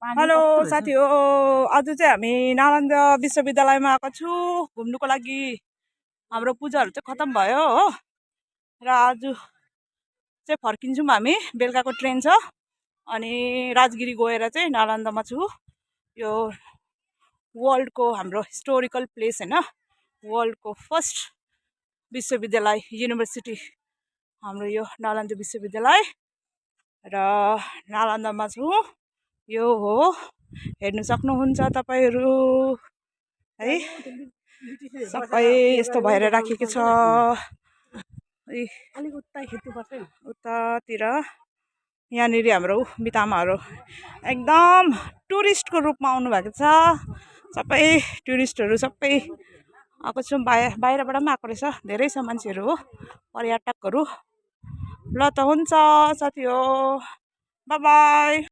Hello साथी हो। आज चाहिँ हामी नालन्दा विश्वविद्यालयमा आएको छु घुम्नुको लागि। हाम्रो पूजाहरू चाहिँ खतम भयो हो र आज चाहिँ फर्किन्छौँ हामी। बेलुकाको ट्रेन छ अनि राजगिरी गएर चाहिँ नालन्दामा छु। यो वर्ल्डको हाम्रो हिस्टोरिकल प्लेस होइन, वर्ल्डको फर्स्ट विश्वविद्यालय युनिभर्सिटी हाम्रो यो नालन्दा विश्वविद्यालय र नालन्दामा छु। यो हो, हेर्नु सक्नुहुन्छ तपाईहरू है। सबै यस्तो भएर राखेको छ। उतातिर यहाँनिर हाम्रो बितामाहरू एकदम टुरिस्टको रूपमा आउनु भएको छ। सबै टुरिस्टहरू सबै आएको छौँ। बाहिरबाट पनि आएको रहेछ, धेरै छ मान्छेहरू हो, पर्यटकहरू। ल त हुन्छ साथी हो, बाई बाई।